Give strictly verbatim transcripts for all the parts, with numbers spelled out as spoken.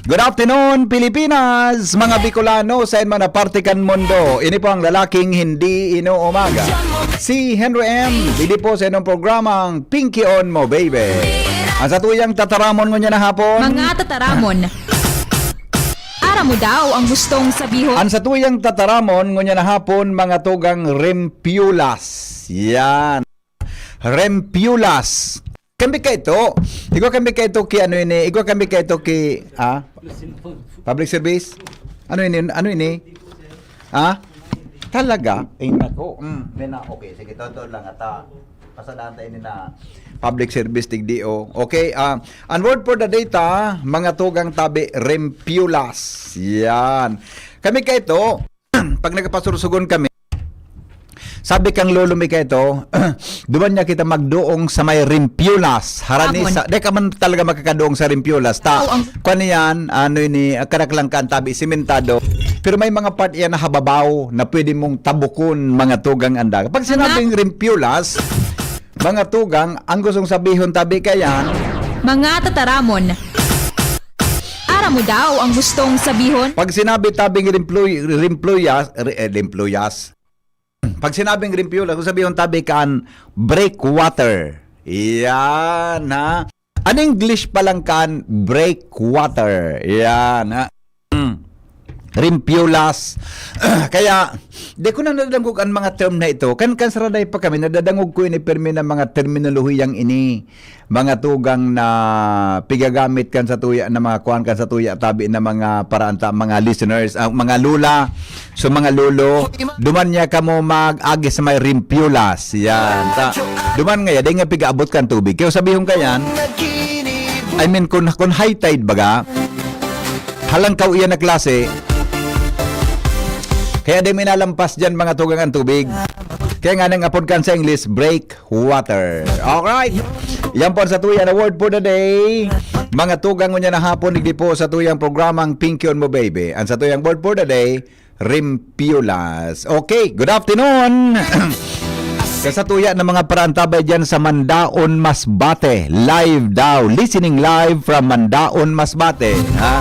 Good afternoon, Pilipinas, mga Bicolano sa man na parte kan mundo. Ini po ang lalaking hindi inuumaga. Si Henry M, didi po sa inyong programang Pinky on Mo, Baby. Ang satuyang tataramon ngunyan na hapon. Mga tataramon. Aram mo daw ang gustong sabihon? Ang satuyang tataramon ngunyan na hapon, mga tugang, rempiulas. Yan. Rempiulas. Kami kaito. Igwa kami kaito ki ano ini? Igwa kami kaito ki, ah? Public service? Ano ini? Ano ini? Ah? Talaga? Ay, nako. Mm, may na, okay. Sige, totoo lang. At, ah, pasadahan tayo ini na public service, tigdi, oh. Okay, ah, ang word for the day ta, mga tugang tabi, rempiulas. Yan. Kami kaito, pag nagpasursugon kami, sabi kang lolo mi kaito, duman niya kita magdoong sa may Rimpiulas. Harani Amon. Sa, di ka man talaga makakadoong sa Rimpiulas. Ta, Aw, ang kwan yan, ano ini, karak lang ka ang tabi, simentado. Pero may mga part yan na hababaw na pwede mong tabukon, mga tugang, anda. Pag sinabing Rimpiulas, mga tugang, ang gustong sabihon tabi kayan. Mga tataramon. Aram mo daw ang gustong sabihon? Pag sinabi tabing rimpluy-, rimpluyas, ri-, eh, rimpluyas. Pag sinabing rimpluyas, kung sabihon tabi kan breakwater. Yan, ha? An English pa lang kan breakwater. Yan, ha? Mm. Rimpiulas. Kaya, di ko na nadadangog ang mga term na ito. Kan, kan saraday pa kami, nadadangog ko ini permi ng mga terminolohiyang ini. Mga tugang na pigagamit kan sa tuya na mga kuan kan sa tuya tabi na mga paraan ta, mga listeners, ang mga lula, so mga lolo, duman niya kamo mag-agi sa may rimpiulas. Yan. Ta, duman nga, di nga pigaabot kan tubig. Kaya sabihon ka yan, I mean, kung, kung high tide baga, halangkaw iyan na klase, kaya di minalampas dyan mga tugang ang tubig. Kaya nga nang apod kan sa English, break water. Alright. Yan po ang sa tuya na word for the day. Mga tugang ngunyan na hapon, digdi po sa tuyang programang Pinky on Mo Baby. Ang sa tuyang word for the day, rimpiulas. Okay, good afternoon. Sa satuya ng mga parantabay dyan sa Mandaon, Masbate. Live daw. Listening live from Mandaon, Masbate. Ha?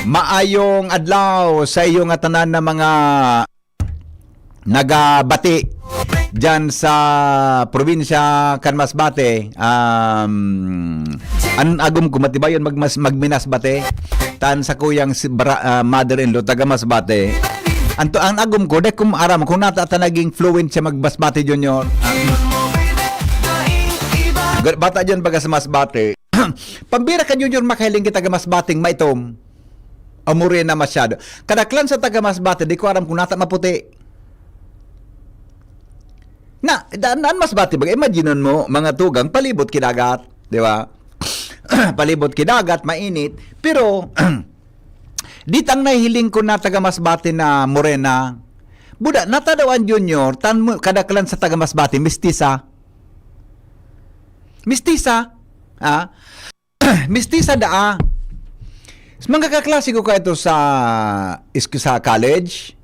Maayong adlaw sa iyo nga tanan na mga nagabati dyan sa probinsya kan Masbate. Um, an agom ko matibayon mag, mas, magminasbate. Tan sa kuyang si, bra, ah, mother-in-law, taga Masbate. Anto, ang agom ko, di ko aram kung nata ta naging fluent siya magbasbate, Junior. Ga-, bata dyan baga sa Masbate. Pambira ka, Junior, makahiling kita taga Masbating maitom. O morena masyado. Kadaklan sa taga Masbate, di ko aram kung nata maputi. Na, da-, an Masbate, baga, imaginon mo, mga tugang, palibot ki dagat, di ba? Palibot ki dagat, mainit. Pero, ditang nahihiling ko na taga Masbate na morena. Buda, nata daw an Junior, tan mo, kadaklan sa taga Masbate, mistisa. Mistisa. Ah, mistisa daa. Mga kaklase ko kaito sa, is-, sa college.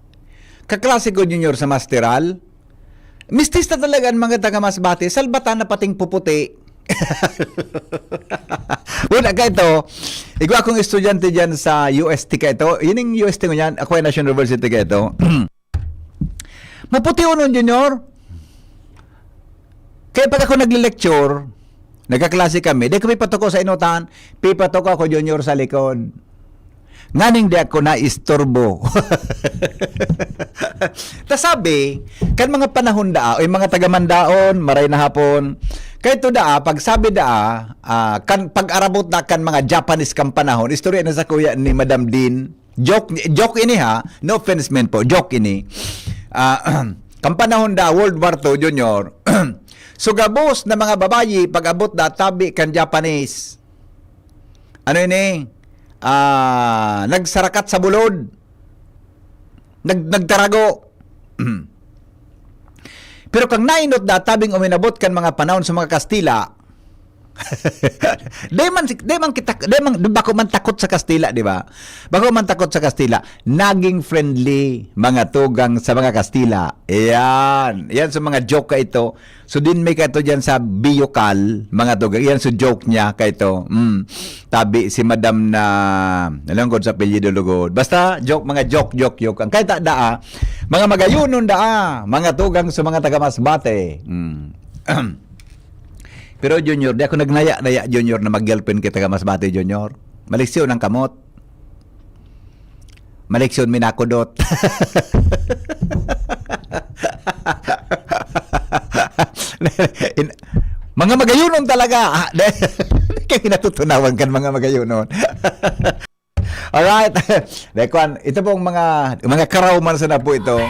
Kaklase ko, Junior, sa masteral. Mistisa talaga an mga taga Masbate. Salbatan na pating puputi. Wala ka ito. Igwa akong estudyante dyan sa U S T ka ito. Yun yung U S T ko yan. Ako ay National University ka ito. Maputi unon, Junior. Kaya pag ako nagle-lecture, nagkaklase kami, di kami patuko sa inutan, pipatuko ako, Junior, sa likod. Nganing di ako naisturbo. Ta sabi, kan mga panahon daa, o yung mga taga Mandaon, maray na hapon, kaya ito daa, pag sabi daa, ah, kan, pag arabot na kan mga Japanese kan panahon, istorya na sa kuya ni Madam Dean, joke, joke ini ha, no offense man po, joke ini. Ah, kan panahon da, World War two, Junior, so gabos na mga babayi, pag-abot da, tabi kan Japanese. Ano ini? Ah, nagsarakat sa bulod. Nag-, nagtarago. Pero kang nainot da, tabing uminabot kan mga panahon sa mga Kastila, Di man, si- di man kita, di man, bako man takot sa Kastila, di ba? Bako man takot sa Kastila, naging friendly mga tugang sa mga Kastila. Yan. Yan sa mga joke ka ito. So, din may kaito dyan sa Biyukal, mga tugang. Yan sa joke niya kaito. Mm. Tabi si Madam na, alam ko sa apelyido lugod. Basta, joke, mga joke, joke, joke. Ang kahit daa, mga magayonon daa, mga tugang sa mga taga Masbate. Mm. Pero Junior, di ako nagnaya-naya, Junior, na mag-girlfriend kita ka Masbate, Junior. Maliksyon ang kamot. Maliksyon, minakudot. In- mga magayonon talaga. Ah, kaya natutunawan kan mga magayonon. Alright. Dahil kwan, ito pong mga, mga karaw man sana po ito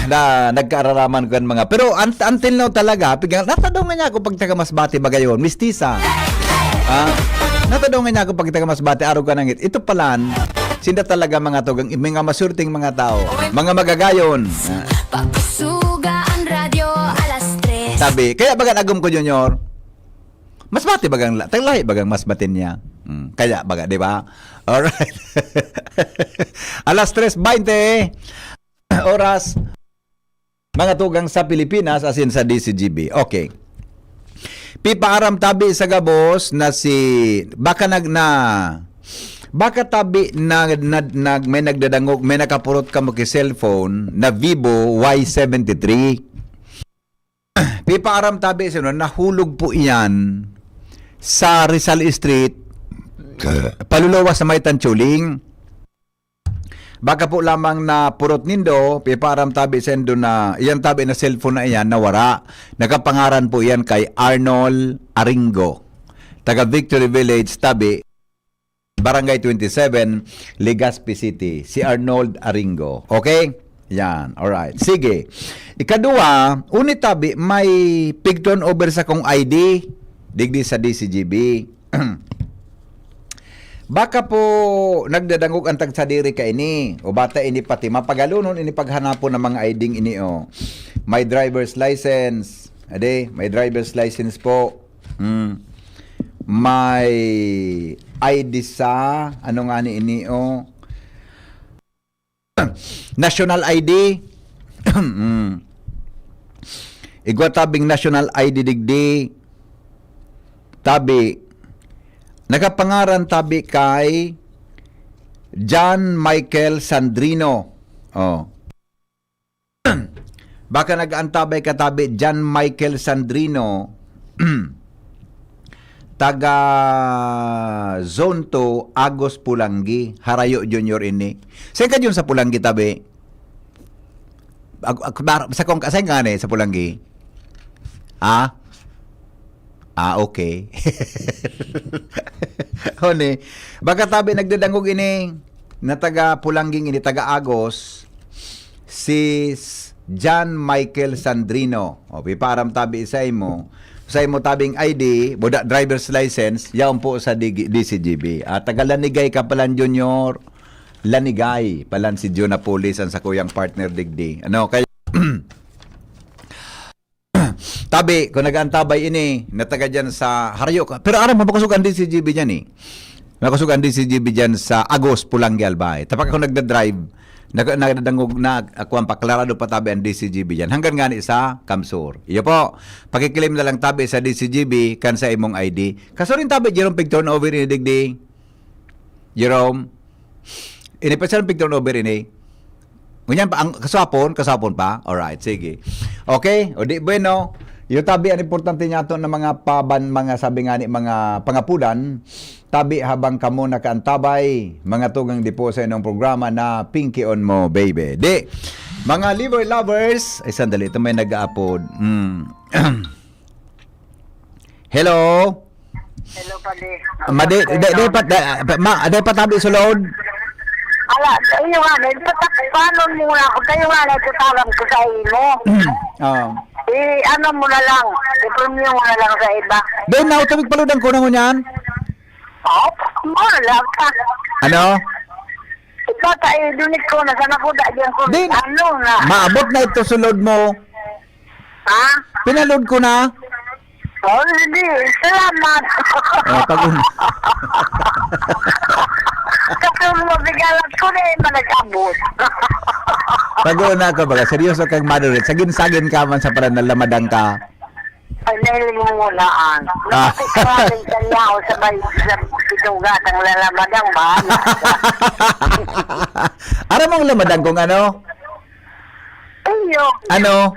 na nagkaararaman ko yan mga. Pero un- until now talaga, pigang, natadaw nga niya ako pag taga Masbate, Bagayon, mistisa. Ah, natadaw nga niya ako pag taga Masbate, araw ka nangit. Ito palan, sinda talaga mga tugang, mga masurting mga tao, mga magagayon. Ah, Pagsuga ang radyo, alas tres. Sabi, kaya bagan agom ko, Junior, Masbate bagang la-, taglahi bagang Masbate niya. Mm, kaya baga, di ba? Alright. Alas tres veinte oras, mga tugang sa Pilipinas, asin sa D C G B. Okay. Pipaaram tabi sa gabos na si, baka nag, na, baka tabi na, na, na may nagdadangog, may nakapurot kamo ki cellphone na Vivo Y seventy-three. Pipaaram tabi sa inyo, nahulog po iyan sa Rizal Street, paluluwas sa may Tanchuling. Baka po lamang na purot nindo, pipaaram tabi sa indo na iyan tabi na cellphone na iyan nawara. Nakapangaran po iyan kay Arnold Aringo, taga Victory Village, tabi, Barangay twenty-seven, Legazpi City. Si Arnold Aringo. Okay? Yan. Alright. Sige. Ikadua, uni tabi, may pig-turnover sa kong I D. Digdi sa D C G B. Baka po nagdadangog ang tagsadiri kaini. O bata ini pati. Mapagalonon ini paghanapon ng mga I D ini, oh. May driver's license. Ade, may driver's license po. Mm. May I D sa, ano nga ni ini, oh. National I D. Mm. Igwa tabing national I D digdi. Tabi. Nakapangaran tabi kay John Michael Sandrino. Oh. Baka nag-aantabay ka tabi, John Michael Sandrino. Taga Zone two, Agos Pulanggi, Harayo Junior ini. Saan ka dyan sa Pulanggi tabi? Ag- ag- bar- sa kong kasay nga ni sa Pulanggi? Ha? Ah, okay. Honi, baka tabi nagdadangog ini na taga Pulangging ini, taga Agos, si S- John Michael Sandrino. O, piparam tabi sa imo. Sa imo tabing I D, buda driver's license, yaon po sa D G, D C G B. At taga Lanigay ka palan, Junior. Lanigay palan si Jun Apulis, ang sakuyang partner digdi. Ano, kaya tabi, kung nag-aantabay ini, nataga dyan sa Harayo ka. Pero aram mo, makasog ang D C G B dyan eh. Makasog ang D C G B dyan sa Agos, Pulanggi, Albay. Tapak ako nagda-drive, nag- nagdadangog na, ako ang paklarado pa tabi ang D C G B dyan. Hanggang nga ni sa Kamsur. Iyo po, pakikilim na lang tabi sa D C G B, kan sa imong I D. Kaso rin tabi, Jerome, pig turnover ini digdi. Jerome, ini pa siya pig turnover ini. Ngunyan pa, ang kaswapon, kaswapon pa? Alright, sige. Okay, o di bueno. Yung tabi, ang importante niya ito ng mga paban, mga sabi nga ni, mga pangapudan. Tabi habang kamo nakaantabay, mga tugang di po sa inong programa na Pinky on Mo, Baby. Di, mga liver lovers, ay sandali, ito may nag-aapod. Mm. Hello? Hello, padi. Madi, de, de, pa, de, ma, de patabi sulod. Ala, kayo nga, nagtatak, paano mo nga ako? Kayo nga, nagtatalam ko sa imo. Oh. Eh, ano mo na lang, i-premium mo na lang sa iba. Doon na, tubig paludan ko na ngunyan. Oh, mura lang ka. Ano? Ikaw, tayo, dunit ko, nasa nakuda diyan ko. Din. Ano na? Maabot na ito sulod mo. Ha? Pinalod ko na. Oh, hindi. Salamat. Oh, pag-una. Katong mabigalat ko na eh, manag-abot. Pag-una ka, baga, seryoso kang madurit. Sagin-sagin ka man sa paranalamadang ka. Ay, nahiling mo muna, ah. Ah. Nakapit ka rin kanya o sabay sa pitong gatang lalamadang, bahala ka. Aram mong lamadang kung ano? Iyo. Ano?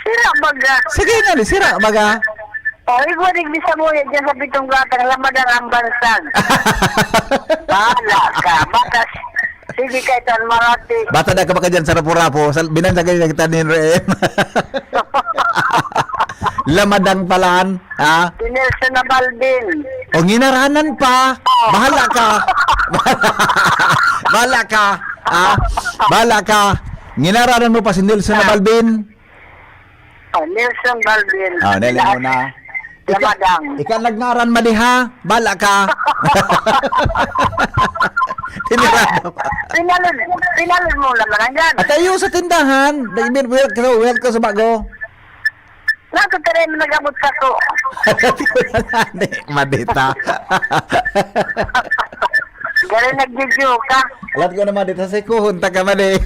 Sira baga. Sige na, sira baga. O, igwarig ni Samuya dyan sa pitong gatang, lamadang ang bansag. Bahala ka. Batas. Sige, kahit ang marati. Bata na ka ba ka dyan sa Rapu-Rapu? Sa, binansagay na kita ni Rem. Lamadang palan, ha? Si Nelson na Balbin. O, nginaranan pa. Oh. Bahala ka. Bahala ka. Ha? Bahala ka. Nginaranan mo pa si Nelson na Ah. Balbin. Oh, Nelson Balbin. Ah, Nelson Lahat. Muna. Ika-, Lamadang. Ika nagngaran madi, ha? Bala ka. Tinirado. Pinalod, pinalod mo naman, hanggang. At ayo sa tindahan, nag-, wel-, wel-, wel-, ka sa bago. Nasa tereno, nag-abot sa ko. Madita. Gari nagjuju ka. Alat ko naman, dito sa kuhon, taga mali.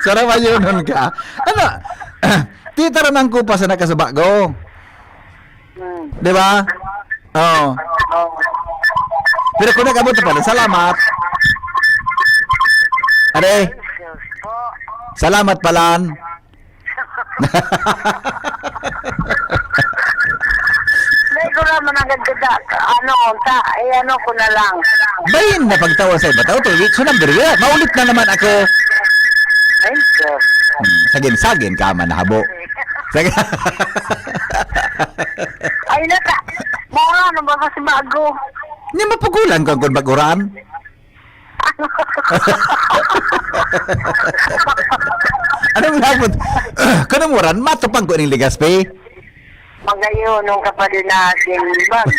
Sarawayonon ka. Ano? Titara ng kupas na nakasaba ko. Hmm. Di ba? Oo. Oo. Pero kung nag-abot pa, salamat. Are. Salamat, palan. Dahil ko naman ang nagdada, ano, ta, eh, ano ko na lang. Bayin na pagtawa sa iba tao, to, so, nagdiri, maulit na naman ako. Ay, Diyos. Hmm, sagin-sagin ka man, habo. Sagin- Ay, naka, mura na ba kasi bago? Hindi mapugulan ko ang baguran. Anong labot? Kanang waran, matupag ko ning ligas, pe? Magayon, nung kapadinasin, bag.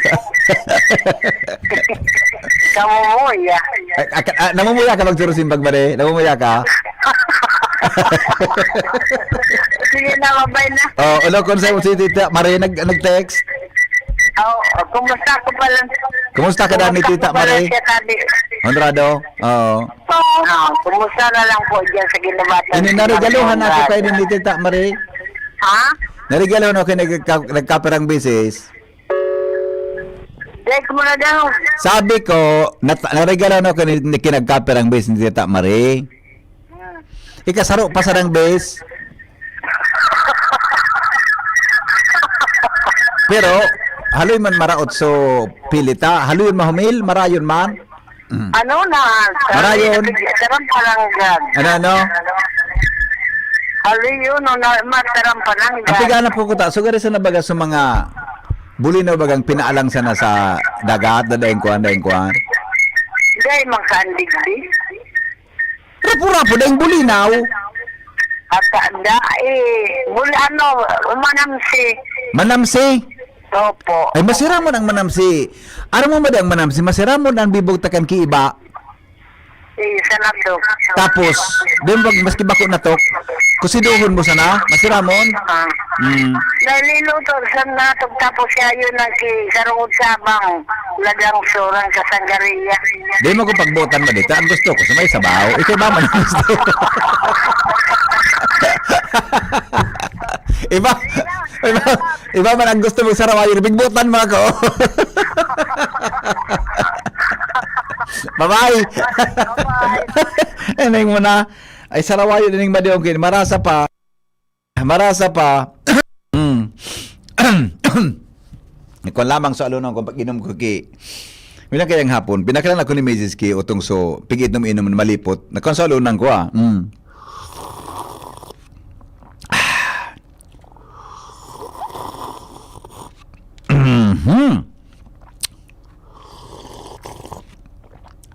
Kamumuya. Ah, ah, ah, namumuya ka magsurusimbag, mare? Namumuya ka? Sige na, babay na. Oh, hello, kung sa'yo si Tita Mare nag-, nag-text? Oh, kumusta ko pala? Kumusta ka, Dani, Kumusta Tita ko pala Mare? siya, Tabi? Honrado? Oo. Ah, kumusta na lang po dyan sa Ginabatan? Ini, naregaluhan ako kayo ni Tita Mare. Ha? Naregaluhan ako kayo nagka-, nagkaperang beses. Dek mo na daw. Sabi ko, nat-, naregaluhan ako ni, ni kinagkaperang beses ni Tita Mare. Hmm. Ikasaro pa sa nang bes. Pero, haloy man maraot so pilita. Haloy mahumil, marayon man. Mm. Ano na, Marayon. Sarang palanggad. Ano, ano? Haloy yun, no, na, masarang palanggad. Ang pigana po ko ta, so gari sa nabaga sa mga bulinaw bagang pinaalang sana sa dagat, dadaing kuan, daing kuan. Dahil magkaandigdi. Rapu-rapu, daing bulinaw. At, ah, da, eh, bul-, ano, manamsi. Manamsi? Opo. Ay, masiramon ang manamsi. Aram mo ba di ang manamsi? Masiramon ang bibugtakan ki iba. Eh, sa nato. Tapos, di mo pag-, maski bako natok, kusiduhon mo sana, masiramon. Ah. Mm. Naliluto sa natog tapos siya yun ang si Sarungod Sabang, lagang surang sa Sanggaria. Di mo ko pagbutan mo dito. Ang gusto ko, sa may sabaw. Ikaw ba man ang gusto? Iba, iba, iba man ang gusto mong sarawayon. Bigbutan mo ako. Bye-bye. Bye-bye. Eneng mo na. Ay, sarawayon ining madiong kin. Marasa pa. Marasa pa. Mm. Nagkuhan lamang sa alunan kung pag-inom ko ki. Minang kayang hapon, pinakalan ako ni Misis Ki, utong so, pig-inom-inom, malipot. Nagkuhan sa alunan ko, ah. Mm. Mhm.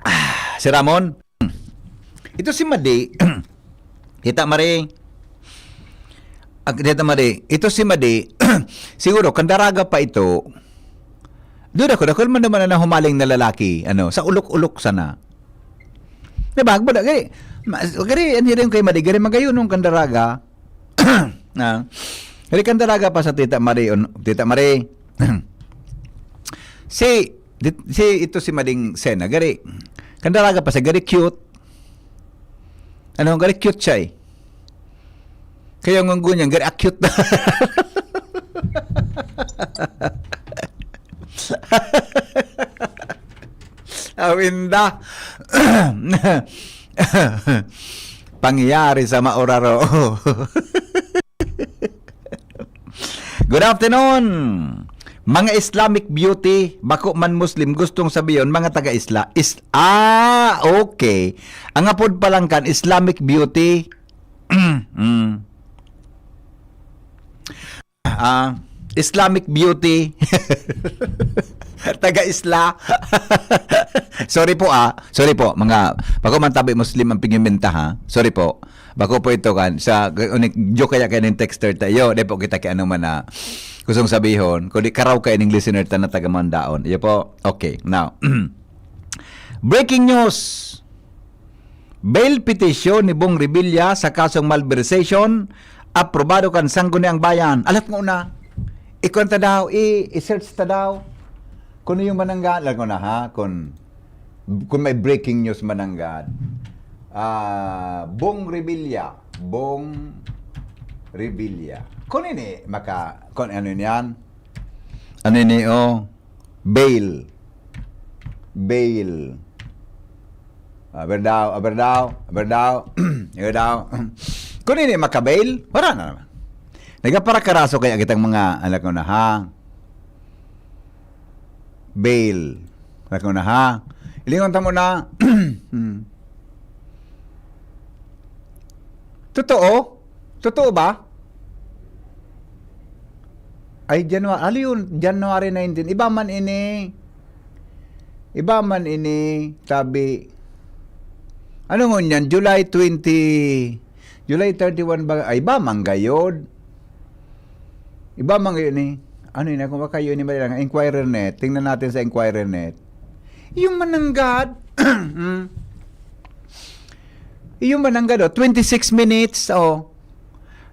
Ah, si Ramon? Ito si Madi. Tita Mari. Ah, Tita Mari. Ito si Madi. Siguro, kandaraga pa ito. Duda ko, dakul man naman na humaling na lalaki. Ano, sa ulok-ulok sana. Diba? Agbo na, gari, ma-, gari, ang hiring kay Madi, gari, magayon nung kandaraga. Ah. Gari kan dalaga pa sa Tita Marie, on, Tita Marie. Si, dit-, si, ito si Mading Sena, gari, kan dalaga pa sa gari cute. Ano, gari cute siya eh. Kaya ang ngunyan, gari acute na. Awinda. Pangyayari sa maoraro. Good afternoon. Mga Islamic beauty, bako man Muslim, gustong sabihon, mga taga-Isla-, Is-, ah, okay. Ang apod pa lang kan Islamic beauty. Mm. Ah, Islamic beauty. Taga-Isla. Sorry po, ah. Sorry po, mga, bako man tabi Muslim ang pigimbenta, ha. Sorry po. Bako po ito kan sa unik joke kaya kayo ng texter tayo. Di po kita kay ano man na gustong sabihon, kundi karaw kayo ng listener ta na taga Mandaon. Iyo po. Okay, now. Breaking news. Bail petition ni Bong Revilla sa kasong malversation, aprobado kan Sangguniang Bayan. Alat mo na, ikwenta daw, i-, i-search ta daw. Kung yung manangga, alat mo na ha, kung, kung may breaking news mananggad. Ah, Bong Revilla, Bong Revilla. Kung ini, maka, kung ano yan? Ano ini, oh? Bail. Bail. Aber daw, aber daw, aber daw, aber daw. Kung ini makabail, wala na naman. Nagpaparakaraso kaya kitang mga anak ko na, ha? Bail. Anak ko na, ha? Ilingon ta mo na. Hmm. Totoo? Totoo ba? Ay, January, ano yun? January nineteen. Iba man ini. Iba man ini, tabi. Ano ngunyan? July twenty, July thirty-one ba? Ay, iba man gayod. Iba man gayod ni. Ano yun? Kung kayo ni Maria, Inquirer Net. Tingnan natin sa Inquirer Net. Yung mananggad. Hmm. Yung mananggad, oh, twenty-six minutes, oh.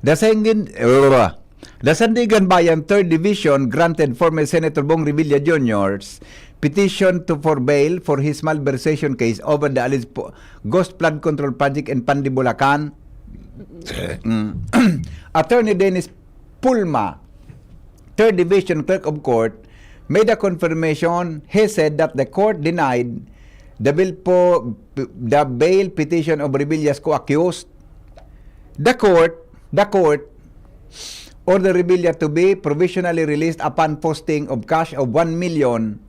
The Sanggin-, uh, the Sandigan Bayan Third Division granted former Senator Bong Revilla Junior's petition to, for bail for his malversation case over the alleged po-, ghost flood control project in Pandi, Bulacan. Mm. Attorney Dennis Pulma, Third Division Clerk of Court, made a confirmation. He said that the court denied the bail po, the bail petition of Revilla's co-accused. The court, the court ordered Revilla to be provisionally released upon posting of cash of one million.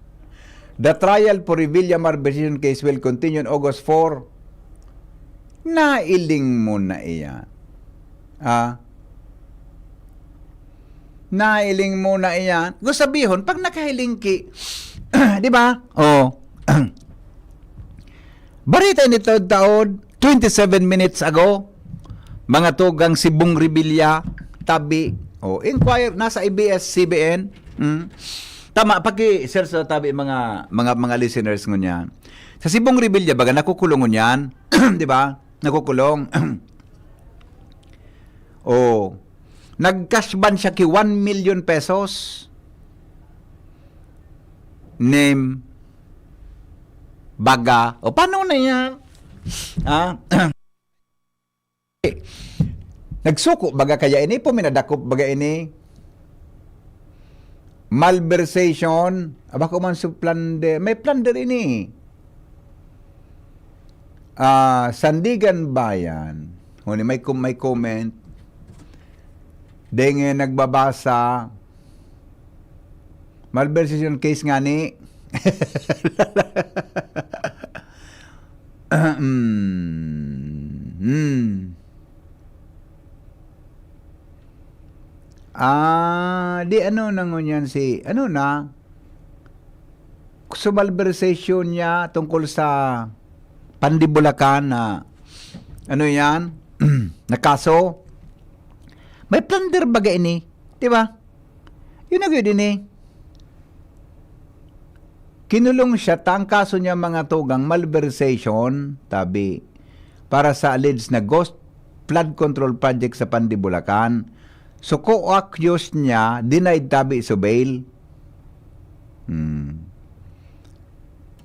The trial for Revilla malversation case will continue on August four. Nailing mo na iyan. Ah? Nailing mo na iyan. Gusto sabihon, pag nakahiling ki, di ba? Oh. Barita ini taod-taod, twenty-seven minutes ago, mga tugang si Bong Revilla, tabi. Oh, Inquirer, nasa A B S C B N. Mm. Tama, paki-search sa tabi mga, mga, mga listeners ngunyan. Sa si Bong Revilla, baga nakukulong ngunyan, di ba? Nakukulong. Oh, nag-cash ban siya ki one million pesos. Name, baga, o paano na yan? Ah? Nagsuko baga kaya ini, puminadakop baga ini. Malversation, aba ko man sa plunder, may plunder ini. Ah, Sandigan Bayan. Huni may com-, may comment. Denge nagbabasa. Malversation case nga ni. Mm. Mm. Ah, di ano na ngunyan si, ano na? Sa malversation niya tungkol sa Pandi, Bulacan na, ano yan? Na kaso? May plunder baga ini, di ba? Yun na yun ini. Kinulong siya, ta ang kaso niya mga tugang, malversation, tabi, para sa alleged na ghost flood control project sa Pandi, Bulacan. So, co-accused niya, denied tabi so bail. Hmm.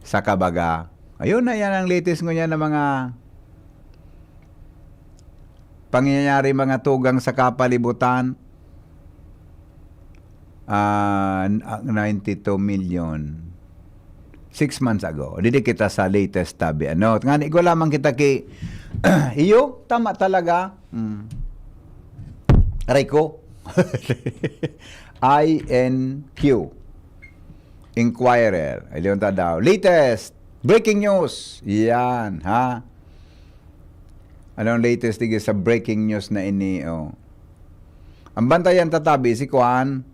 Saka baga, ayun na yan ang latest ngunyan na mga pangyayari, mga tugang sa kapalibutan. Ah, n-, ah, ninety-two million. Six months ago. Didi kita sa latest tabi. Ano? Ngani, igwa lamang kita ki, iyo, tama talaga. Mm. Aray ko. I N Q. Inquirer. Ay, Leon Tadao. Latest. Breaking news. Yan, ha? Anong latest digdi sa breaking news na ini, oh? Ang bantayan ta tabi si kuan.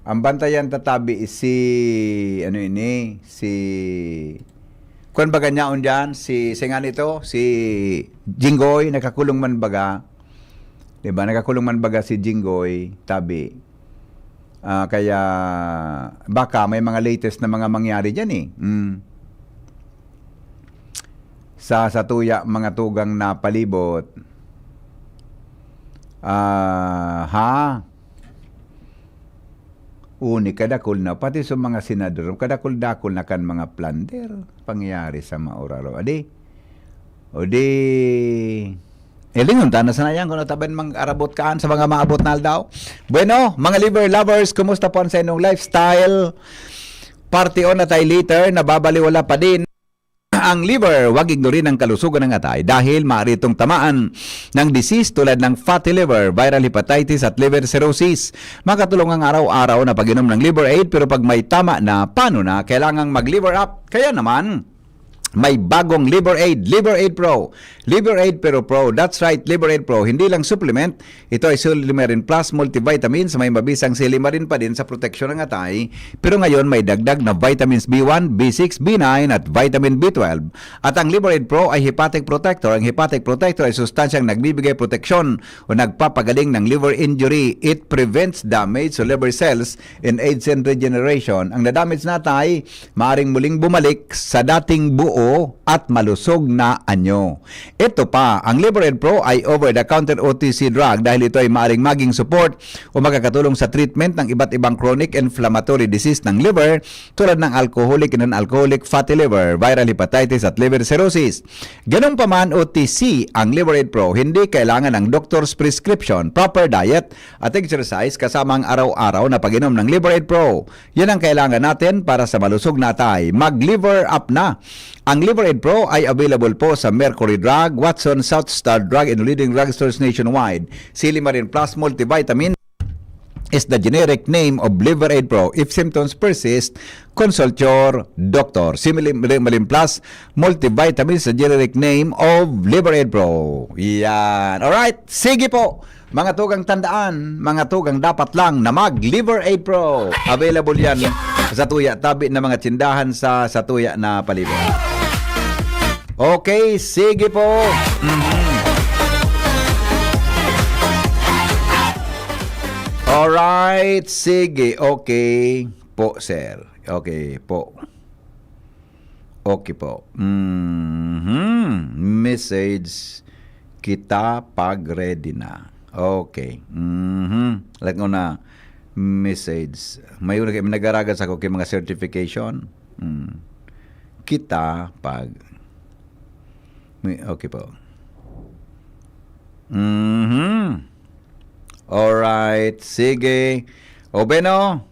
Ang bantayan ta tabi si, ano ini, si, kuan baga niyaon diyan, si, si nga nito, si Jinggoy, nakakulong man baga. Di ba? Nakakulong man baga si Jinggoy, tabi. Ah, kaya baka may mga latest na mga mangyari diyan eh. Mm. Sa, sa tuya, mga tugang na palibot. Ah, ha? Uni, kadakul na, pati sa mga senador, kadakul-dakul na kan mga plunder, pangyayari sa mauraro. Adi, o di, eh, lingon ta na sana yan kung nataban mang arabot kaan sa mga maabot na aldaw. Bueno, mga liver lovers, kumusta po ang sa inyong lifestyle? Party on na tayo later, nababaliwala pa din ang liver. Huwag ignorin ang kalusugan ng atay dahil maaari itong tamaan ng disease tulad ng fatty liver, viral hepatitis at liver cirrhosis. Makatulong ang araw-araw na pag-inom ng Liver Aid, pero pag may tama na, paano na? Kailangang mag-liver up. Kaya naman, may bagong Liver Aid, Liver Aid Pro. Liver Aid Pero Pro, that's right, Liver Aid Pro. Hindi lang supplement, ito ay Silimarin Plus Multivitamins, may mabisang silimarin pa din sa proteksyon ng atay. Pero ngayon, may dagdag na vitamins B one, B six, B nine at vitamin B twelve. At ang Liver Aid Pro ay hepatic protector. Ang hepatic protector ay sustansyang nagbibigay proteksyon o nagpapagaling ng liver injury. It prevents damage to liver cells in age and regeneration. Ang nadamage na atay, maaring muling bumalik sa dating buo at malusog na anyo. Ito pa, ang Liver Aid Pro ay over-the-counter O T C drug dahil ito ay maaring maging support o makakatulong sa treatment ng iba't ibang chronic inflammatory disease ng liver tulad ng alcoholic and non-alcoholic fatty liver, viral hepatitis at liver cirrhosis. Ganun pa man, O T C ang Liver Aid Pro, hindi kailangan ng doctor's prescription, proper diet at exercise kasama ang araw-araw na pag-inom ng Liver Aid Pro. Yan ang kailangan natin para sa malusog na atay. Mag-liver up na! Ang Liver Aid Pro ay available po sa Mercury Drug, Watson, South Star Drug, and leading drugstores nationwide. Silimarin Plus Multivitamin is the generic name of Liver Aid Pro. If symptoms persist, consult your doctor. Silimarin Plus Multivitamin is the generic name of Liver Aid Pro. Yan. Alright. Sige po. Mga tugang tandaan, mga tugang dapat lang na mag Liver Aid Pro. Available yan sa tuya tabi na mga tindahan sa, sa tuya na palibot. Okay, sige po. Mhm. Alright, sige. Okay po, sir. Okay po. Okay po. Mhm. Message kita pag ready na. Okay. Mhm. Like ko na message. May una kayo, nagaragas ako kay mga certification. Mm. Kita pag may, okay po. Mhm. Alright. Sige. O, Beno.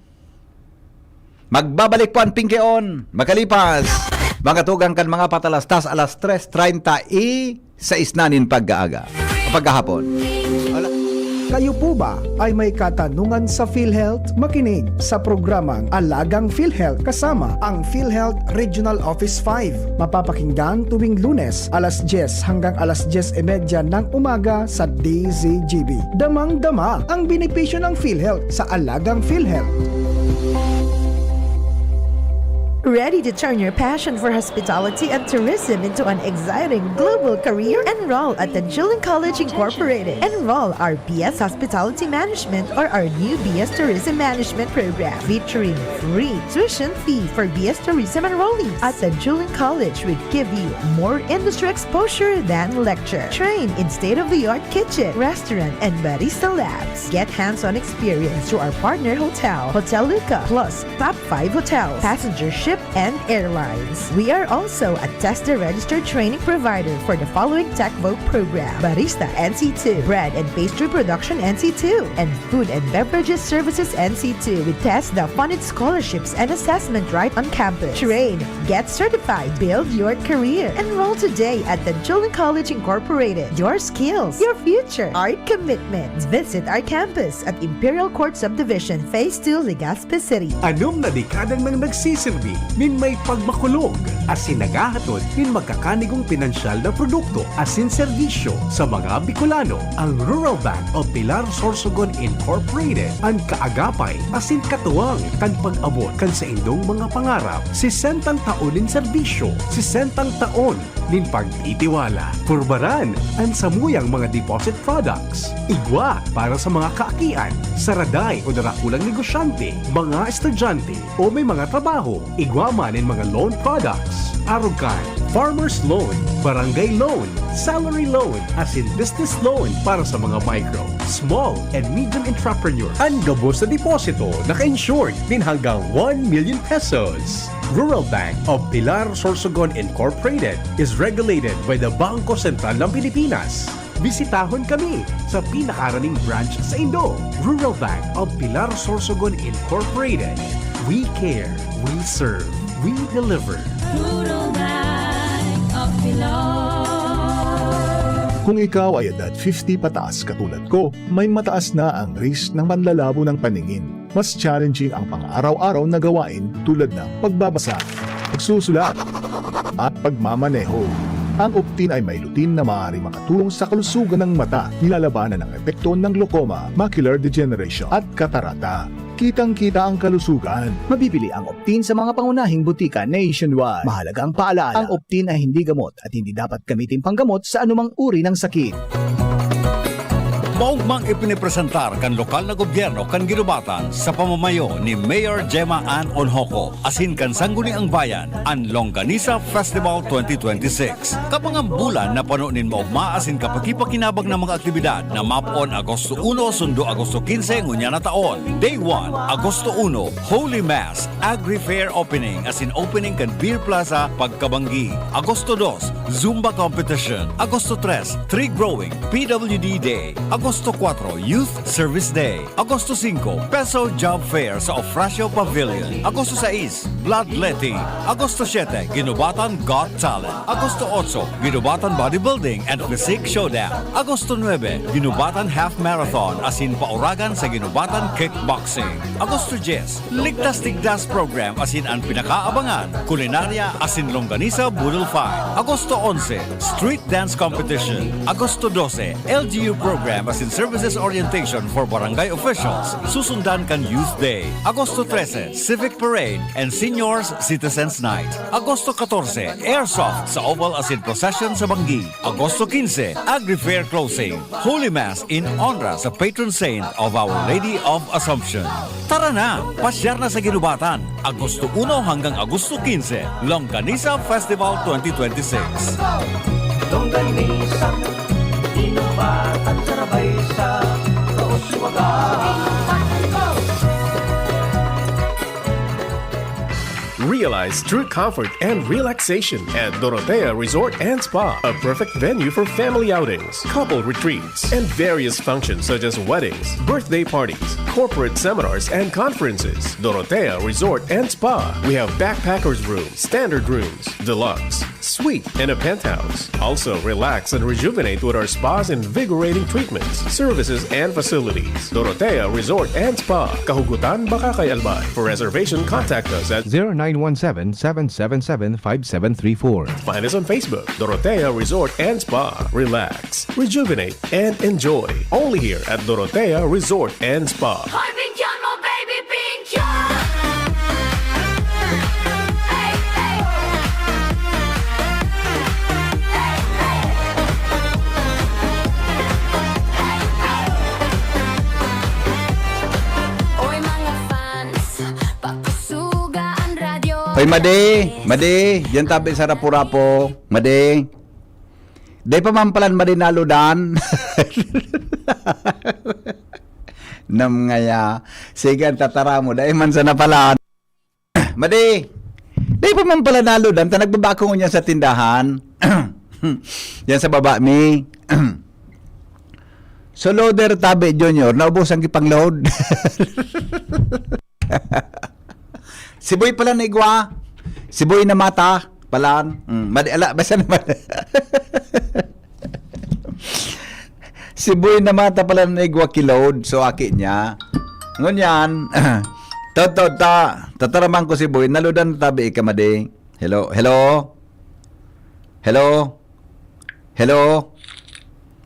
Magbabalik po ang Pinkeon makalipas, mga tugang, kan mga patalastas alas tres treinta y seis na nin pagkaaga, pagkahapon. Ala- Kayo po ba ay may katanungan sa PhilHealth? Makinig sa programang Alagang PhilHealth kasama ang PhilHealth Regional Office five. Mapapakinggan tuwing Lunes, alas diyes hanggang alas diyes y media ng umaga sa D Z G B. Damang-dama ang benepisyo ng PhilHealth sa Alagang PhilHealth. Ready to turn your passion for hospitality and tourism into an exciting global career? Enroll at Tanchulan College Incorporated. Enroll our B S Hospitality Management or our new B S Tourism Management program, featuring free tuition fee for B S Tourism enrollees. At Tanchulan College, we give you more industry exposure than lecture. Train in state-of-the-art kitchen, restaurant, and barista labs. Get hands-on experience through our partner hotel, Hotel Luca, plus top five hotels, passenger ship, and airlines. We are also a TESDA registered training provider for the following Tech Voc program: Barista N C two, Bread and Pastry Production N C two, and Food and Beverages Services N C two with TESDA funded scholarships and assessment right on campus. Train, get certified, build your career. Enroll today at Tanchulan College Incorporated. Your skills, your future, our commitment. Visit our campus at Imperial Court Subdivision, Phase two, Legazpi City. Anom na dekada nang nagsisirbi nin may pagmakulog asin naghahatod nin magkakanigong pinansyal na produkto asin serbisyo sa mga Bicolano. Ang Rural Bank of Pilar Sorsogon Incorporated an kaagapay asin katuwang kan pag-abot kan saindong mga pangarap. Sesentang taon nin serbisyo, sesentang taon nin pagtitiwala. Purbaran an samuyang mga deposit products. Igwa para sa mga kaakian, saraday o darakulang negosyante, mga estudyante, o may mga trabaho. Igwa man nin mga loan products. Arog kan farmers loan, barangay loan, salary loan, asin business loan para sa mga micro, small, and medium entrepreneur. An gabos na deposito naka-insured nin hanggang one million pesos. Rural Bank of Pilar Sorsogon Incorporated is regulated by the Bangko Sentral ng Pilipinas. Bisitahon kami sa pinakaraning branch saindo. Rural Bank of Pilar Sorsogon Incorporated. We care, we serve, we deliver. Rural Bank of Pilar. Kung ikaw ay edad fifty pataas katulad ko, may mataas na ang risk ng panlalabo ng paningin. Mas challenging ang pang-araw-araw na gawain tulad ng pagbabasa, pagsusulat, at pagmamaneho. Ang Optin ay may lutein na maaaring makatulong sa kalusugan ng mata, nilalabanan ang epekto ng glaucoma, macular degeneration, at katarata. Kitang-kita ang kalusugan. Mabibili ang Optin sa mga pangunahing butika nationwide. Mahalaga ang paalala, ang Optin ay hindi gamot at hindi dapat gamitin panggamot sa anumang uri ng sakit. Maugmang ipinipresentar kan lokal na gobyerno kan Guinobatan sa pamamayo ni Mayor Gemma Ann Onhoco asin kan Sangguniang Bayan an Longganisa Festival twenty twenty-six. Kabangang bulan na pano nin maogma asin kapakipakinabang na mga aktibidad na mapoon Agosto uno sundo Agosto quince ngunyan na taon. Day one, Agosto uno, Holy Mass, Agri Fair Opening asin opening kan Beer Plaza pagkabanggi. Agosto dos, Zumba Competition. Agosto tres, Tree Growing, P W D Day. Agosto kuwatro, Youth Service Day. Agosto singko, Peso Job Fair sa Ofracio Pavilion. Agosto sais, Bloodletting. Agosto siete, Guinobatan Got Talent. Agosto otso, Guinobatan Bodybuilding and Physique Showdown. Agosto nuebe, Guinobatan Half Marathon asin pauragan sa Guinobatan Kickboxing. Agosto dyes, Ligtas Tigdas Program asin an pinakaabangan, kulinarya asin longganisa boodle fight. Agosto onse, Street Dance Competition. Agosto dose, L G U Program asin Services Orientation for Barangay Officials. Susundan kan Youth Day. Agosto trese, Civic Parade and Seniors Citizens Night. Agosto katorse, Airsoft sa Oval asin Procession sa Banggi. Agosto quince, Agri Fair Closing. Holy Mass in honra sa patron saint of Our Lady of Assumption. Tara na! Pasyar na sa Guinobatan, Agosto uno hanggang Agosto quince, Longganisa Festival twenty twenty-six. Longganisa, Guinobatan, sarabay sa Kauswagan. Realize true comfort and relaxation at Dorotea Resort and Spa, a perfect venue for family outings, couple retreats, and various functions such as weddings, birthday parties, corporate seminars, and conferences. Dorotea Resort and Spa. We have backpackers room, standard rooms, deluxe, suite, and a penthouse. Also, relax and rejuvenate with our spa's invigorating treatments, services, and facilities. Dorotea Resort and Spa, Kahugutan, Bacacay, Albay. For reservation, contact us at zero nine one seven, seven seven seven, five seven three four. Find us on Facebook, Dorotea Resort and Spa. Relax, rejuvenate, and enjoy. Only here at Dorotea Resort and Spa. Hoy, pingkyon mo, baby, pingkyon! Hey, Oy, Madi, Madi, diyan tabi sa Rapu-Rapu, Madi. Dai pa man palan Madi naludan. Nam ngaya, sige, ang tatara mo, dai man sana palan. Madi, dai pa man pala naludan, ta nagbabako ngunyan sa tindahan. Yan sa baba mi. So, loader, tabi, Junior, naubos ang ipang-load. Siboy pala na igwa. Siboy na mata. Palan. Mm, madi, ala, basta naman. Siboy na mata pala na igwa ki-load. So, aki niya. Ngunyan, taod-taod ta, tataraman ko siboy, naludan na tabi ika, Madi. Hello? Hello? Hello? Hello?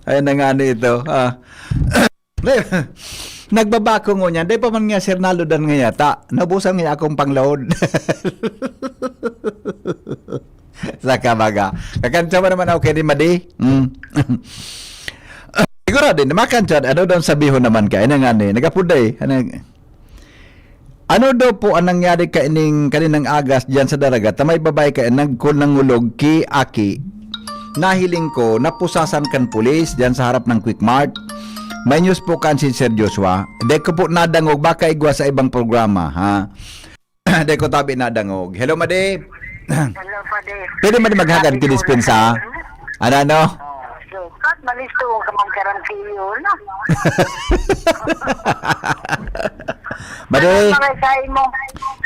Ay, nangani ito. Ah. Nagbabako ngunyan. Dai pa man nga, sir, naludan nga yata. Naubusan nga akong pang-load. Saka baga. Kakantsa mo naman, okay, di Madi? Mm. Siguro din, makantsa, ano daw sabihon naman ka? Ina nga ni, nagapuday. Ano, ano daw po ang nangyari kaining kaninang agas diyan sa Daraga? Ta may babae ka, nagkul nangulog ki aki. Nahiling ko, napusasan kan pulis diyan sa harap ng Quick Mart. May news po kan si Sir Joshua. Di ko po nadangog, baka igwa sa ibang programa, ha? Di ko tabi nadangog. Hello, Madi. Hello, Padi. Pwede, Madi, maghagad ki dispensa? Ano, ano? Oh, so, kat malisto ka man karantiyo, no? Madi, Ano, mga sayo mo?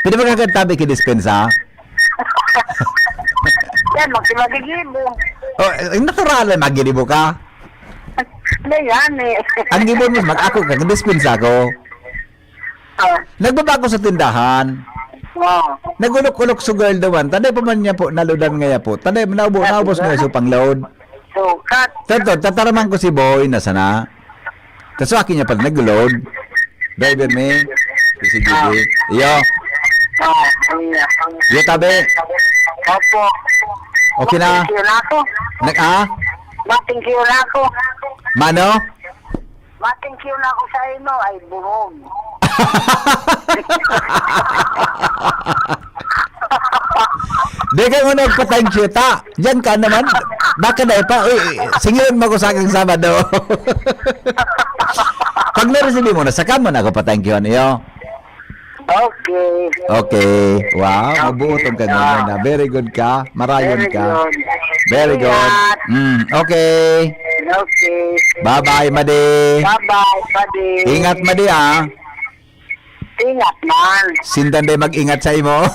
Pwede maghagad tabi ki dispensa? Yan, magsimagigibo. Oh, eh, natural na magigibo ka. Hindi yan, eh. Ang gibo mo, mag-ako ka, dispensa ko. Oh. Nagbaba ko sa tindahan. Oh. Nag-ulok-ulok so girl daw man. Tanay pa man niya po, naludan nga ya po. Tanay, naubo-, naubos mo yung supang load. Sukat. Tato, tataraman ko si Boy na sana. Tapos akin niya pala nag-load. Driver ni si G B. Iyo. Oh, iya. Iyo, tabi. Opo. Okay na. Thank you na ako. Nag-, ah? Thank you na ako. Mano? Ma-thank you na ako sa imo, ay buhog. Di ka mo nagpa-thank you, ta. Diyan ka naman. Baka na ipa, uy, singiyon mo ko sa aking Sabado. Pag na-receive mo na, saka mo na ako pa-thank you, ano yun? Okay. Okay. Wow, Okay. mabuo tong kanya Ah. na. Very good ka. Marayon Very ka. good. Very good. Ingat. Mm, okay. Okay. Bye-bye, Madi. Bye-bye, Madi. Ingat, Madi, ah. Ingat man. Sindan day mag-ingat sa imo.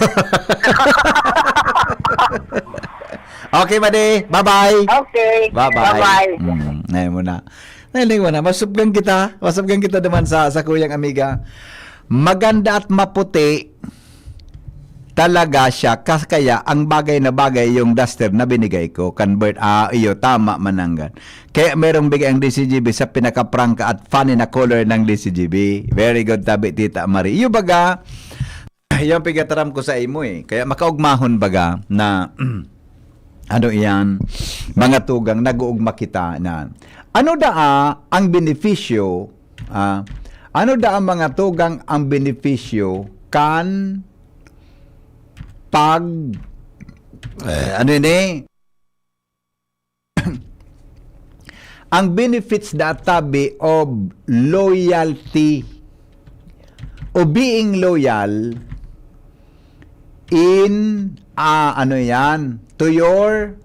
Okay, Madi. Bye-bye. Okay. Bye-bye. Bye-bye. Mm, ngayon mo na. Nailing mo na. Masubgan kita. Masubgan kita naman sa, sa kuyang amiga. Maganda at maputi talaga siya. Kas-, kaya ang bagay na bagay yung duster na binigay ko. Convert, ah, iyo, tama, mananggad. Kaya merong bigay ang D C G B sa pinakaprangka at funny na color ng D C G B. Very good, tabi, Tita Marie. Iyo baga, yung pigataram ko sa imo eh. Kaya makaugmahon baga na, ano iyan, mga tugang, nag-uugma kita na. Ano daa ang benepisyo, ah, ano daa mga tugang ang benepisyo kan pag, eh, ano ini? Ang benefits da tabi of loyalty o being loyal in, ah, ano yan? To your,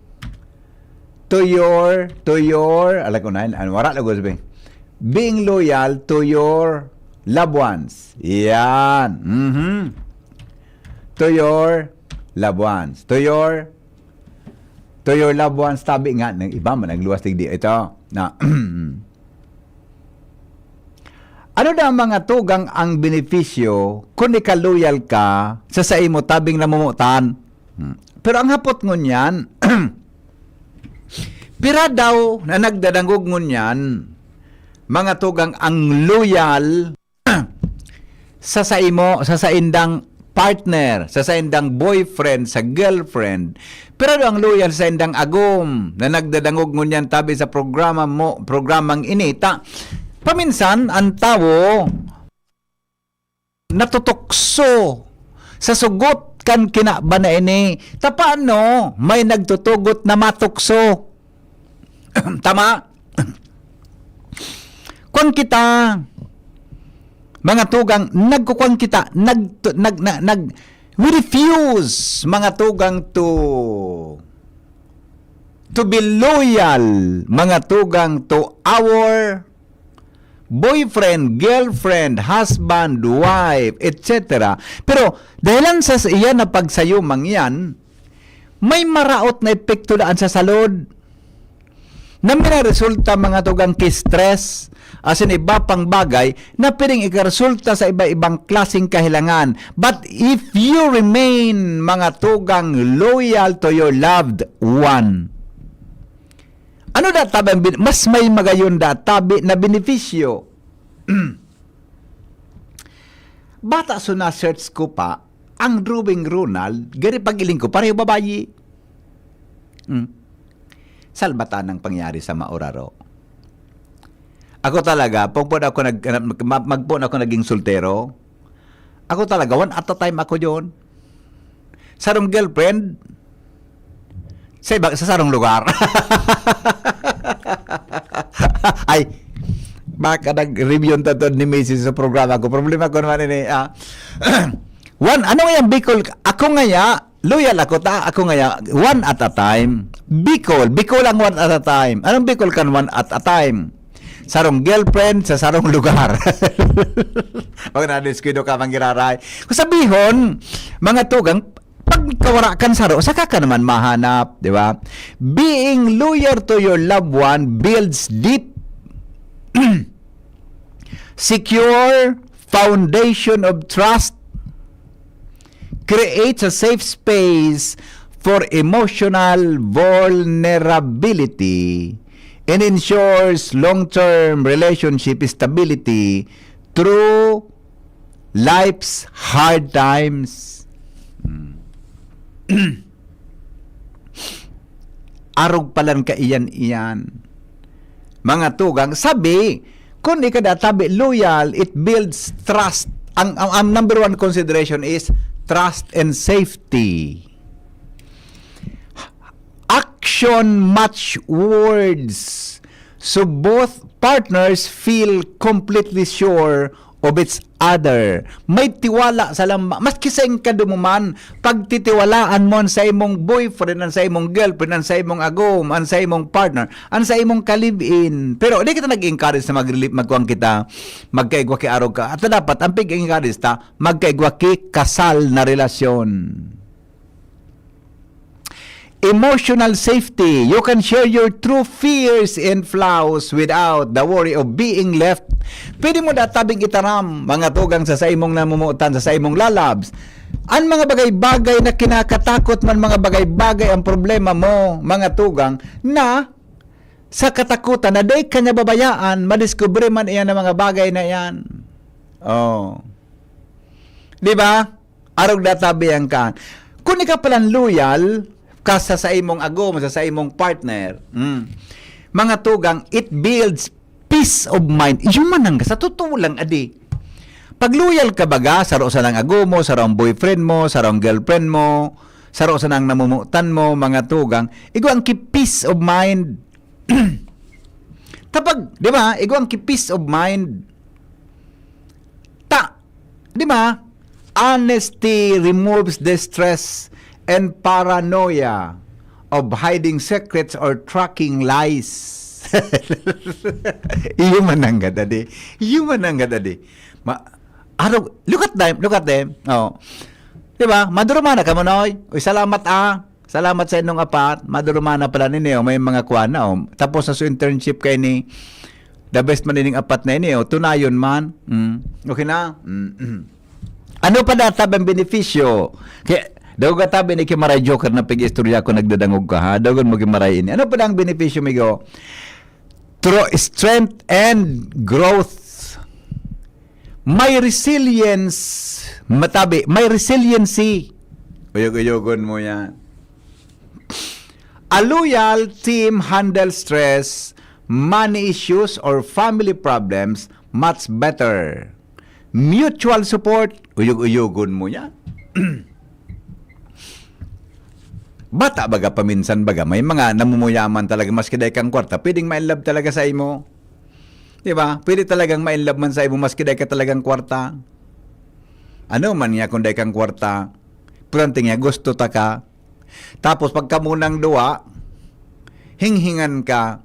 to your, to your, ala ko na, ano, wala lang ko sabihin. Being loyal to your loved ones. Yan. Mhm. To your loved ones. To your, to your loved ones, tabi nga, ng iba man, nagluwas digdi. Ito, na, ano na ang mga tugang ang benepisyo kung ika-loyal ka sa saimo tabing namumutan? Hmm. Pero ang hapot ngunyan, pira daw na nagdadangog ngunyan, mga tugang ang loyal sa saimo, sa saindang partner, sa saindang boyfriend, sa girlfriend, pero ang loyal sa indang agom na nagdadangog ngunyan tabi sa programa mo, programang ini. Ta, paminsan, ang tawo natutokso sa sugot kan kinaban na ini. Ta paano may nagtutugot na matukso? Tama? Kwan kita, mga tugang, nagkukwan kita, nag, nag, nag, nag, we refuse, mga tugang, to, to be loyal, mga tugang, to our boyfriend, girlfriend, husband, wife, et cetera. Pero dahilan sa iyan na pagsayumang iyan, may maraot na epekto daan sa salud na minaresulta, mga tugang, ki stress, asin iba pang bagay na pwedeng ikaresulta sa iba-ibang klaseng kahilangan. But if you remain, mga tugang, loyal to your loved one, ano da tabi ang bin-, mas may magayon da tabi na benepisyo? Bata so na-search ko pa, ang drawing Ronald, gani pag-iling ko, pareho babayi. Hmm. Salbatan ang pangyari sa mauraro. Ako talaga, pagpon ako nag-, ma-, magpon ako naging soltero, ako talaga, one at a time ako yon. Sarong girlfriend, sa iba, sa sarong lugar. Ay, baka nag-review ta to ni Misis sa programa ko. Problema ko naman ini, ah. One, ano nga yung Bicol? Ako nga ya, loyal ako ta, ako nga ya, one at a time. Bicol, Bicol ang one at a time. Anong Bicol kan one at a time? Sarong girlfriend sa sarong lugar. Pag nadiskuido ka, manggiraray. Kung sabihon, mga tugang, pag kawara kan saro, saka ka naman mahanap, di ba? Being loyal to your loved one builds deep, secure foundation of trust, creates a safe space for emotional vulnerability, and ensures long-term relationship stability through life's hard times. Hmm. Arog palan kaiyan-iyan. Mga tugang, sabi, kun ika da tabi loyal, it builds trust. Ang, ang, ang number one consideration is trust and safety. Action match words. So both partners feel completely sure of each other. May tiwala sa lamba. Maski sain ka dumuman, pagtitiwalaan mo an saimong boyfriend, an saimong girlfriend, an saimong agom, an saimong partner, an saimong ka-live-in. Pero di kita nag-encourage na mag-, magkuan kita, magkaigwa ki arog ka. At dapat, ang pig-encourage ta, magkaigwa ki kasal na relasyon. Emotional safety. You can share your true fears and flaws without the worry of being left. Pwede mo databing itaram, mga tugang, sa saimong namumutan, sa saimong lalabs. An mga bagay-bagay na kinakatakot man, mga bagay-bagay ang problema mo, mga tugang, na sa katakutan na dai ka niya babayaan, madiskubre man iyan ang mga bagay na iyan. Oh. Di ba? Arog na tabi ang kan. Kun ika palan loyal ka sa saimong agom, sa saimong partner, mm, mga tugang, it builds peace of mind. Iyo man ang, sa totoo lang, adi. Pag loyal ka baga, saro sa nang agom mo, saro ang boyfriend mo, saro ang girlfriend mo, saro sa nang namumutan mo, mga tugang, igwa ang ki peace of mind. Tapag, di ba? Igwa ang ki peace of mind. Ta, di ba? Honesty removes the stress and paranoia of hiding secrets or tracking lies. Iyo man ang gadadi. Iyo man ang gadadi. Ma, arog, look at them, look at them. Oh. Di ba? Madurumana ka, Manoy. Uy, salamat, ah. Salamat sa inyong apat. Madurumana pala ninyo. May mga kuan na, oh. Tapos sa internship kay ni, the best man ining apat na ini, oh. Tunayon man. Mm. Okay na? Mm. Ano pa data bang benepisyo? Kaya, daw ka tabi ni Kimaray Joker na pag-istorya ko, nagdadangog ka, ha? Daw mo Kimaray ini. Ano pa ang benepisyo, migo? Through strength and growth. May resilience, matabi, may resiliency. Uyog-uyogon mo yan. A loyal team handles stress, money issues, or family problems much better. Mutual support, uyog-uyogon mo yan. Bata baga paminsan baga, may mga namumuyaman talaga, maski dai kang kwarta, pwedeng ma-in love talaga sa imo. Di ba? Pwede talagang ma-in love man sa imo, maski dai ka talagang kwarta. Ano man niya kung dai kang kwarta, importante niya, gusto ta ka. Tapos pagka munang duwa, hinghingan ka.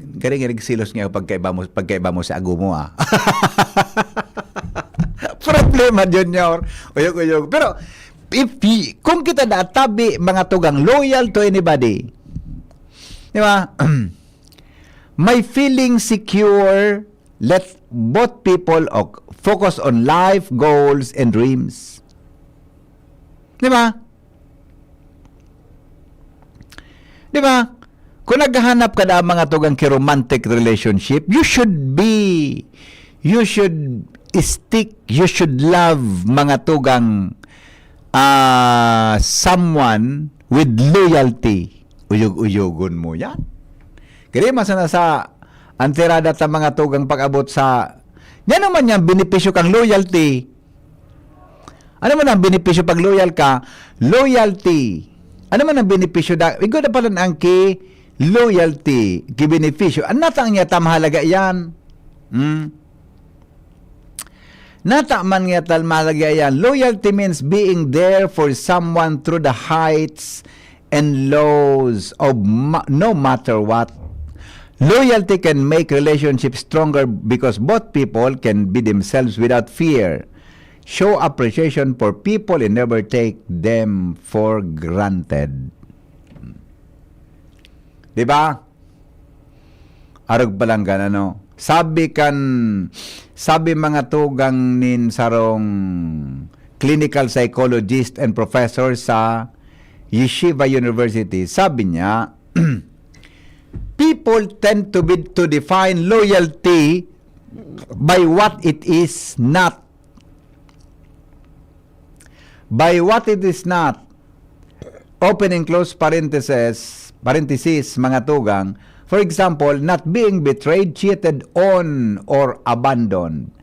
Garing-garing silos nga pagkaiba mo, pagkaiba mo sa ago mo, ah. Problema, Junior. Uyog-uyog. Pero, if y-, kung kita na tabi, mga tugang, loyal to anybody. Di ba? May feeling secure, let both people o-, focus on life, goals, and dreams. Di ba? Di ba? Kung naghahanap ka na mga tugang ki romantic relationship, you should be, you should stick, you should love mga tugang, ah, someone with loyalty. Uyog-uyogon mo yan. Kaya man sana sa antirada ta mga tugang pag-abot sa, yan naman yung benepisyo kang loyalty. Ano man ang benepisyo pag loyal ka? Loyalty. Ano man ang benepisyo da-, igo na pala ang ki loyalty, ki benepisyo. Ang natang niya ta mahalaga yan. Hmm? Nata man niya ta mahalaga yan. Loyalty means being there for someone through the heights and lows of ma-, no matter what. Loyalty can make relationships stronger because both people can be themselves without fear. Show appreciation for people and never take them for granted. Di ba? Arog palanggan, ano? Sabi kan, sabi mga tugang nin sarong clinical psychologist and professor sa Yeshiva University, sabi niya, people tend to be, to define loyalty by what it is not. By what it is not, open and close parentheses, parenthesis, mga tugang, for example, not being betrayed, cheated on, or abandoned.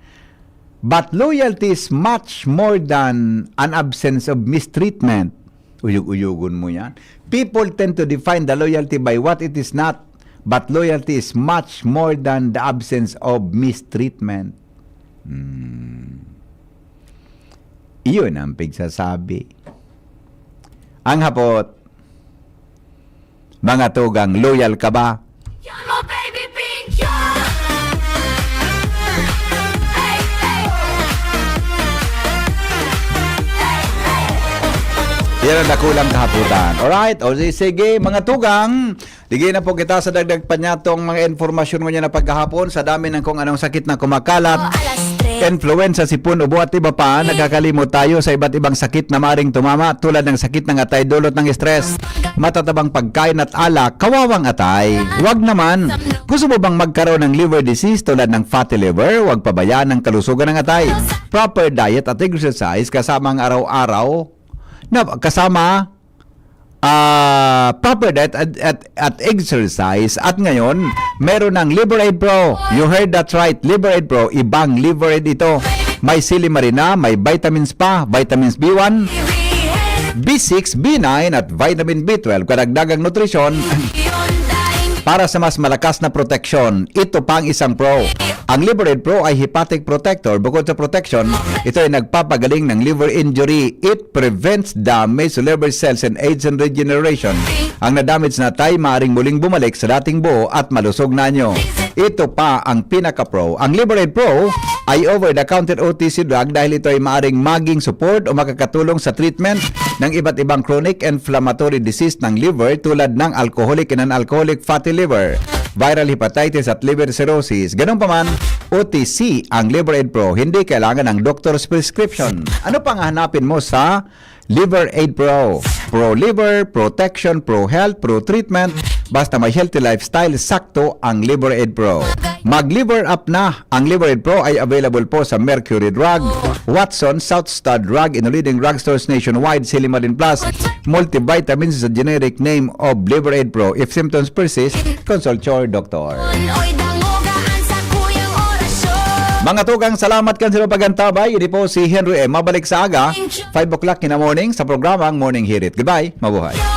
But loyalty is much more than an absence of mistreatment. Uyog-uyogon mo yan. People tend to define the loyalty by what it is not, but loyalty is much more than the absence of mistreatment. Hmm. Iyon ang pigsasabi. Ang hapot, mga tugang, loyal ka ba? Yan ang dakulang kahapotan. Alright, o si-, sige, mga tugang, dige na po kita sa dagdag pa niya tong mga informasyon ngunyan na pagkahapon sa dami ng kung anong sakit na kumakalat. Influenza, sipon, ubo at iba pa, nagkakalimot tayo sa iba't ibang sakit na maring tumama tulad ng sakit ng atay dulot ng stress, matatabang pagkain at alak, kawawang atay. Wag naman. Gusto mo bang magkaroon ng liver disease tulad ng fatty liver? Huwag pabayaan ang kalusugan ng atay. Proper diet at exercise kasama ang araw-araw na kasama, ah, proper diet at, at, at exercise. At ngayon, meron ng Liver Aid Pro. You heard that right, Liver Aid Pro. Ibang Liver Aid ito. May silimarina, may vitamins pa, vitamins B one, B six, B nine at vitamin B twelve. Karagdagang nutrisyon para sa mas malakas na proteksyon. Ito pa ang isang pro. Ang Liver Aid Pro ay hepatic protector. Bukod sa protection, ito ay nagpapagaling ng liver injury. It prevents damage to liver cells and aids in regeneration. Ang na-damage na atay maaring muling bumalik sa dating buo at malusog na anyo. Ito pa ang pinaka-pro. Ang Liver Aid Pro ay over-the-counter O T C drug dahil ito ay maaring maging support o makakatulong sa treatment ng iba't ibang chronic inflammatory disease ng liver tulad ng alcoholic and non-alcoholic fatty liver, viral hepatitis at liver cirrhosis. Ganun pa man, O T C ang Liver Aid Pro. Hindi kailangan ng doctor's prescription. Ano pang hahanapin mo sa Liver Aid Pro? Pro liver, protection, pro health, pro treatment. Basta may healthy lifestyle, sakto ang Liver Aid Pro. Mag Liver Up na! Ang Liver Aid Pro ay available po sa Mercury Drug, Watson, South Star Drug, in leading drugstores nationwide, Silimarin Plus, multivitamins sa generic name of Liver Aid Pro. If symptoms persist, consult your doctor. Oy, dangoga an sakuyang orasyon. Ang atugang salamat kan sa pag-antabay, ini po si Henry M. Mabalik sa aga, five o'clock in the morning sa programang Morning Hirit. Goodbye, mabuhay.